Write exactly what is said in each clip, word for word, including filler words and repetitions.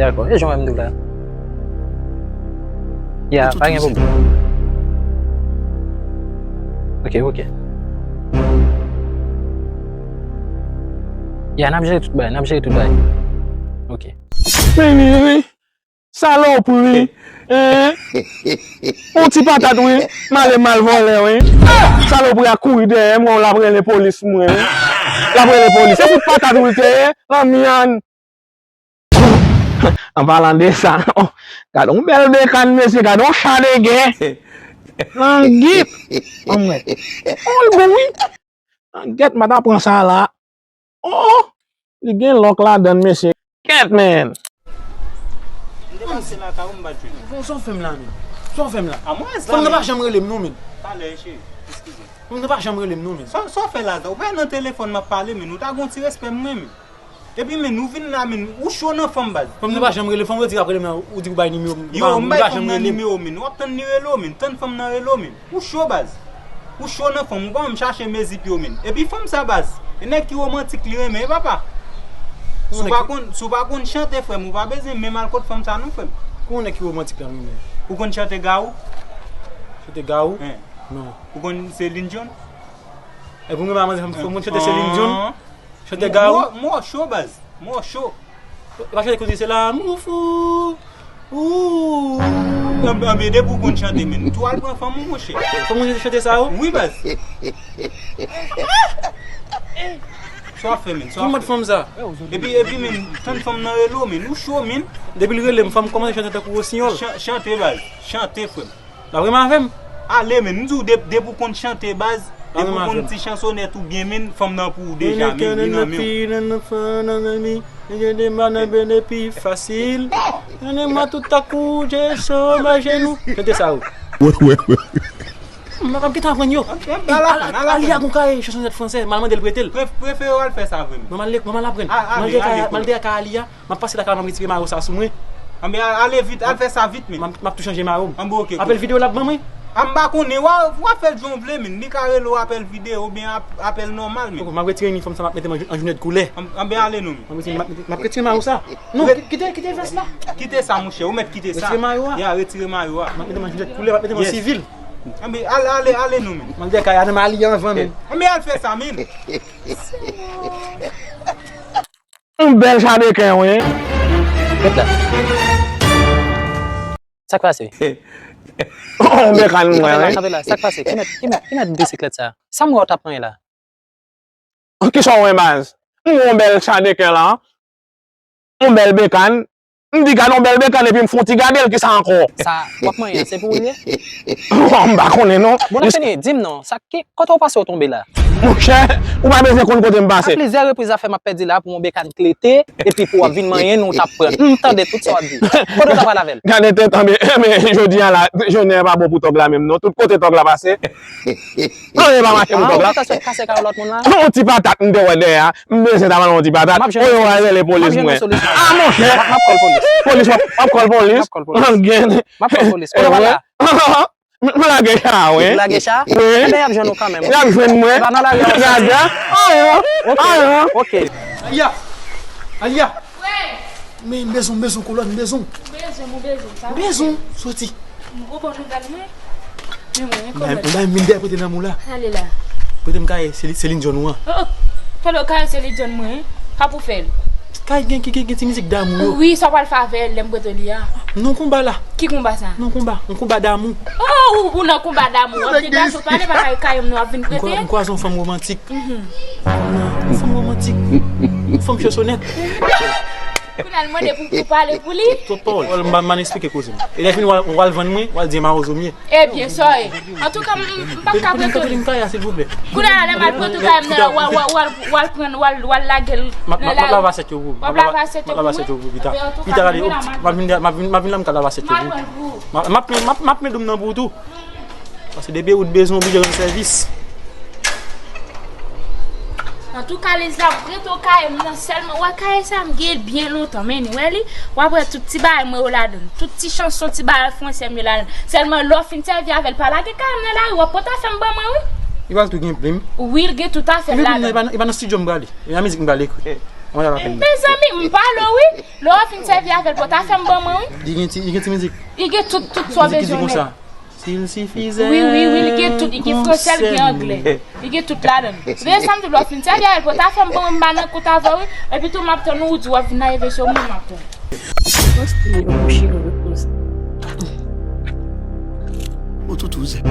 Dakò, e jan w wè m di w la. Ya, pa gen pwoblèm. Ok, ok. Ya, n ap jere tout bagay, n ap jere tout bagay. Ok. Wi, wi, wi. Salopri. Hein? On ti patat, wi. M ale m al vòlè, wi. Salopri a kouri dèyè m, wè, l ap rele polis, mwen, wi. L ap rele polis. Se fout patat, wi, l te ye. Lanmyann. An palan de sa, oh, gade yon bèl bekann, mesye, gade yon cha de gè. Langit. Anmwèt. Oh, l bon, wi. Langèt, m pa ta pran sa la. Oh, li gen lòk ladann, mesye. Kèt, man. M te pase lakay ou, m pa t jwenn ou. Bon, sa w fè m la, menm? Sa w fè m la? A mwen, fanm nan pa janm rele m, non, menm. Talè, cheri. Eskize. Fanm nan pa janm rele m, non, menm. Sa, sa w fè la, ou pa nan telefòn, m ap pale, menm. Ou ta gon ti respè, mwen, menm. Epi, menm, ou vin la, menm. Ou cho nan fanm, baz. Fanm nan pa janm rele, fanm yo di ap rele m nan, ou di ou bay nimewo m. Yo, m bay fanm nan nimewo, menm. W ap tann li rele w, menm. Tann fanm nan rele w, menm. Ou cho, baz. Ou cho nan fanm, ou pa menm chache mezi pye w, menm. Epi fanm sa, baz, e nèg ki womantik li renmen, wi, papa. Si w pa konn, si w pa konn chante, frè m, ou pa bezwen menm al kot fanm sa, non, frè m. Kou nèg ki womantik la renmen? Ou konn chante Garou? Chante Garou? Hein. Non. Ou konn Celine Dion? Epi ou renmen manzè fanm, fanm, chante Celine Dion? Chante Garou? Mwen cho, baz. Mwen cho. E pa chante kote se l'amour fou. Ooh. Anben, anben, depi w konn chante, menm. Tou al pran fanm ou, monchè. Fanm ou chante sa, ou? Wi, baz. Sa w ap fè, menm? Sa w ap fè? Ki mòd fanm sa? Epi, epi, menm, tann fanm nan rele w, menm. Ou cho, menm. Depi l rele m, fanm kòmanse chante tankou wosiyòl. Chan-, chante, baz. Chante, frè m. L ap renmen avè m. Ale, menm. M di w, de-, depi w konn chante, baz, depi w konn ti chansonèt ou byen, menm, fanm nan pou ou deja, menm, li nan men w. Fasil. Donne-moi tout à coup, je saute à genoux. Chante sa, ou. M ap kite aprann yo. Al, al, al, Aliya gon kaye chansonèt fransè, m al mande l prete l. Pref-, prefere w al fè sa, vrèman. Mwen, m al, mwen, m al aprann. M al dèyè kay, m al dèyè kay Aliya. M ap pase lakay la, m ap retire mayo sa sou mwen. Anben, al-, ale vit, al fè sa vit, menm. M ap, m ap tou chanje mayo m. Anben, ok, ok. Apèl videyo l ap ban mwen? A, m pa konnen, w a, w a fè l jan w vle, menm. Li ka rele w apèl videyo oubyen ap-, apèl nòmal, menm. Ok, m ap retire inifòm sa, m ap mete m an jou-, an jounèt koulè. An-, anben, ale non, menm. M ap retire, m ap, m ap retire mayo sa. Non, ki-, kite, kite vès la. Kite sa, monchè, ou mèt kite sa. Retire mayo a. Ya, retire mayo a. M ap mete m an jounèt koulè, m ap mete m an sivil. Anben, ale, ale, ale non, menm. M ap di kay a nan Mali anvan, menm. Anben, al fè sa, menm. Yon bèl cha de kè, wi. Ret la. Sa k pase? Yon bekann mwen, wi. Kanpe la, kanpe la. Sa k pase? Ki mèt, ki mèt, ki mèt bisiklèt sa? Sa m wè w t ap manyen la? Kisa w wè, baz? M wè yon bèl cha de kè la. Yon bèl bekann. M di gade yon bèl bekann epi m fè yon ti gade l, kisa ankò? Sa w ap manyen an, se pou ou l ye? M pa konnen non. Bon, n ap fini, di m non, sa ki, kote w panse w tonbe la? Monchè, ou pa bezwen konn kote m pase. A plizyè repriz afè m ap pèdi la pou yon bekann klete, epi pou w ap vin manyen l, ou t ap pran. M tande tout sa w ap di. Kote w t ap pral avè l? Gade tèt, anben, men jodi a la, jounen an pa bon pou tòg la menm non. Tout kote tòg la pase. Anyen pa mache pou tòg la. Ou ta sot kase kay lòt moun la? Yon ti patat m te wè dèyè a. M bezwen ta pran yon ti patat. Oye, w a rele polis mwen. A, monchè. M ap kòl polis. Polis, w ap, w ap kòl polis. M ap kòl polis. Angen. M ap kòl polis. Kote w pral la? M lage cha, wi. Ou lage cha? Wi. Enben, y ap jwenn ou kanmenm. Y ap jwenn mwen. E pa nan lari a w ap soti. Gade. Ayo. Ok. Ayo. Ok. Aliya. Aliya. Wi. Men, m bezwen, m bezwen kolòn, m bezwen. M bezwen, m bezwen, sa. M bezwen, soti. M gon bon nouvèl, mwen. Men mwen, men kòmèt. Ou bay m vin dèyè pote nan mou la. Ale la. Pote m kaye Seli-, Celine Dion ou an. Oh, oh. Tande w kaye Celine Dion mwen, hein? Sa pou fè l? Kaye gen, gen, gen, gen ti mizik damou yo. Wi, sa w pral fè avè l, lè m pote li a? Non konba la. Ki konba sa? Non konba, yon konba damou. Oh, ou, ou nan konba damou. W ap vin gason pale pa kaye, kaye m non, w ap vin prete. M kwa-, m kwaze yon fanm womantik. Mhm. Yon fanm womantik. Yon fanm chansonèt. Kounye a l mande pou, pou pale pou li. Twòp pawòl. M pa, m pa eksplike koze m. E lè fini, w al, w al vann mwen, w al di mawozo m ye. Ebyen, sa w ye. Antouka, m, m, m p ap ka prete w li. Kounye a, lè m al prete w kay m nan, w al, w al, w al, w al pran, w al, w al lage l nan lari. M ap lave asyèt yo pou ou. W ap lave asyèt yo pou ou pita. Pita, gade, m ap vin, m ap vin, m ap vin la, m ka lave asyèt yo pou ou. M ap, m ap, m ap, m ap met dlo m nan pou ou tou. Paske depi ou t bezwen, oblije rann sèvis. Antouka, Lizla, m prete w kaye m nan sèlman. Wè kaye sa, m gen l byen lontan, men w wè li. W ap wè tout ti bagay mwen yo ladan l. Tout ti chanson, ti bagay fransè m yo ladan l. Sèlman lè w fin sèvi avè l, pa lage kaye m nan lari, w ap pran afè m ban mwen, wi. Li pral tou gen plim. Wi, l gen tout afè l ladan l. Li gen plim nan, e pa nan, e pa nan estidyo m prale. E nan mizik m prale ekri. Mwen la pa fini. Mezanmi, m pale w wi. Lè w fin sèvi avè l, pou ta fè m ban mwen wi. Li gen ti, li gen ti mizik. Li gen tout, tout sa w bezwen nèt. Mizik ki di konsa. S'il suffisait. Wi, wi, wi, li gen tout, li gen fransè, li gen anglè. Li gen tout ladan l. Veye sa m di w, lè w fin sèvi avè l, pou ta fè m ban mwen, m pa nan kont avè w wi. Epi tou m ap tann ou, ou di w ap vin arive cho mwen, m ap tann. Poste yo pou chire repoze. Ou toutouzè.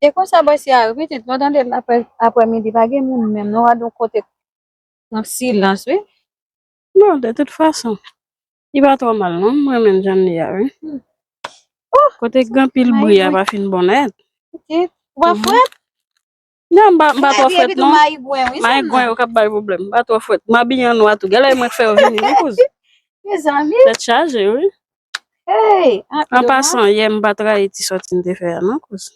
E konsa bòs ya, pitit, nou tande l aprè, aprè midi, pa gen moun menm, nou al yon kote nan silans, wi. Bon, de tout fason, li pa twò mal, non. M renmen jan l ye a, wi. Oh, kote gen anpil bri a pa fin bon nèt. Pitit, ou pa frèt? Non, m pa, m pa twò frèt, non. Mayigwen, wi, mayigwen yo k ap bay pwoblèm. M pa twò frèt. M abiye an nwa tou. Gade lè mwen fè yo vini, non, kouz. Mezanmi. Tèt chaje, wi. Hey, an pasan, yè m pa trayi ti sòti m te fè a, non, kouz.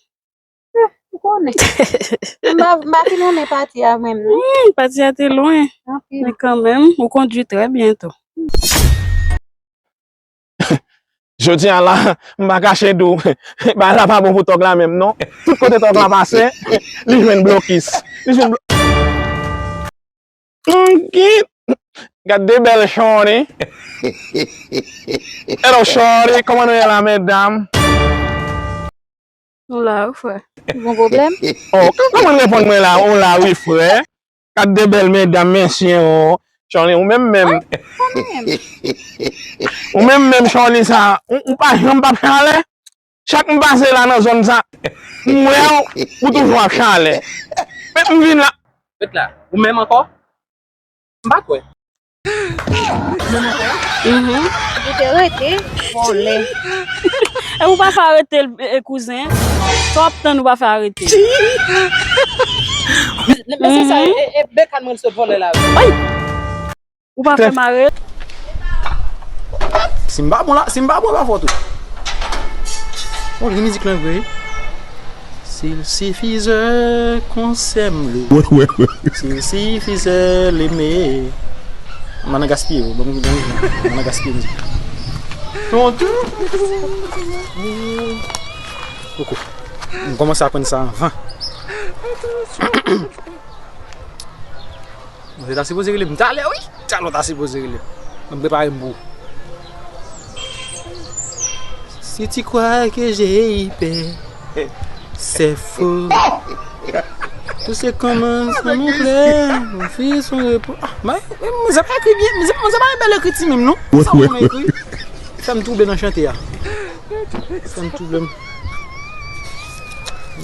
Eh, ou konnen. M pa, m pa fin renmen pati a menm, non. Hmm, pati a te lwen. Anpil. Men kanmenm, ou kondui trè byen tou. Jodi a la, m pa kache di w, bagay la pa bon pou tòg la menm, non. Tout kote tòg la pase, li jwenn blokis. Li jwenn blo-, Hum, ki, gad de bèl shorty. Hello, shorty, kòman nou ye la, medam? Nou la, wi, frè. Ou gon pwoblèm? Oh, k-, kòman reponn mwen la, ou la, wi, frè? Gad de bèl medam, mesye, oh. Shorty, ou menm menm. Ou menm menm, shorty sa, ou, ou pa janm p ap chale? Chak m pase la nan zòn sa, m wè w, ou toujou ap chale. Men m vin la. Ret la. Ou menm ankò? M pa kwè. Mhm. Ou te rete, vòlè. E ou pa fè arete l, e, kouzen. Sa w ap tann ou pa fè arete. Men, men se sa, e, e, e Bekan mwen sot vòlè la. Ay! Ou pa fè mare. Si m pa bon la, si m pa bon, e pa fòt ou. Bon, li gen mizik lan vre. S'il suffisait qu'on s'aime le. S'il suffisait l'aimer. M pa nan gaspiye, bon, bon, bon, m pa nan gaspiye mizik. Tonton. Koko. M kòmanse aprann sa anvan. Mwen ta sipoze rele m talè, wi. Talè w ta sipoze rele m. Mwen prepare m pou ou. Si tu crois que j'ai peur, c'est faux. Tout se kòmanse nan mon cœur, mon fils, son repos. Ah, mwen, mwen, mwen, sa pa ekri byen, mwen, mwen, sa pa yon bèl ekriti menm, non. Sa moun ekri. Fè m twouble nan chante a. Fè m twouble m.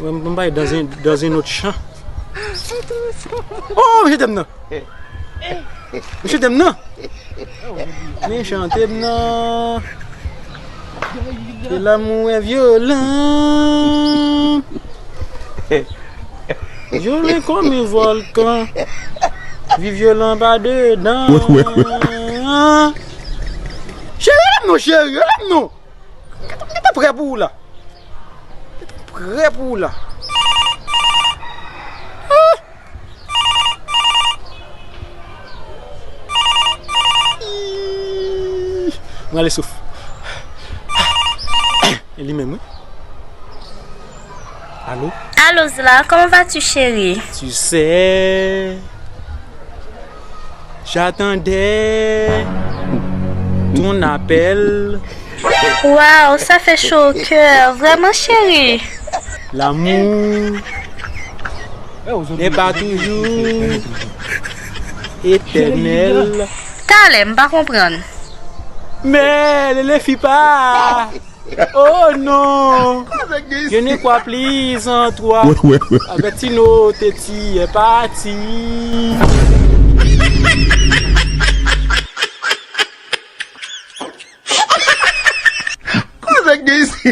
Mwen, mwen bay dans un, dans un autre champ. Oh, mesye te m nan. Mesye te m nan. Men chante m nan. Que l'amour est violent. Violent comme un volcan. Vie violent pa dedan. Cheri, rele m non, cheri, rele m non. Mwen te prè pou ou la. Mwen te prè pou ou la. Mwen ale souf. E li menm, wi. Allô? Allô, Zla, comment vas-tu, chérie? Tu sais, j'attendais ton appel. Waouh, ça fait chaud au cœur, vraiment, chérie. L'amour n'est pas toujours éternel. Talè, m pa konprann. Mais ne les fie pas. Oh non! Je ne crois plus en toi. Avec Tino, Teti est parti. Kòman sa k gen isi?